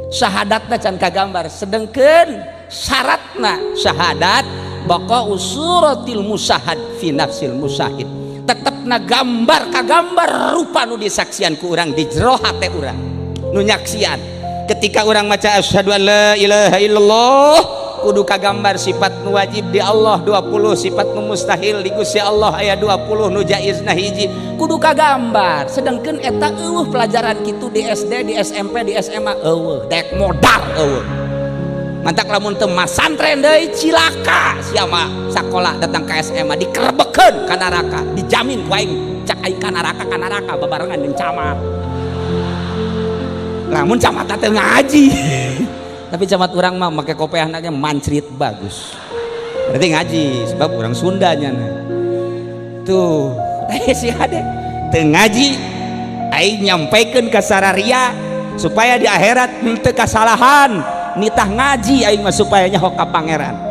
Syahadatna can kagambar, sedengkeun syaratna syahadat baqa'u suratil musyahad fi nafsil musyahid, tetepna gambar kagambar rupa nu disaksian ku urang di jero hate urang nu nyaksian. Ketika urang maca asyhadu an la ilaha illallah, kudu kagambar sifat nu wajib di Allah 20, sifat nu mustahil di Gusti Allah aya 20, nu jaizna hiji, kudu kagambar. Sedangkan eta euweuh pelajaran kitu di SD, di SMP, di SMA, euweuh. Dek modal euweuh. Mantak lamun teu masantren deui, cilaka sia mah. Sakola datang ke SMA dikerebekeun ka neraka, dijamin ku aing. Cak aing ka neraka, ka neraka babarengan jeung camat, lamun camat teh ngaji. Tapi camat urang mah make kopeahna ge mancrit bagus, berarti ngaji, sebab urang Sundanya. Nah tuh, si hade teu ngaji, aing nyampaikan ka sararia supaya di akhirat henteu kasalahan. Nitah ngaji aing mah supaya nyaho ka Pangeran.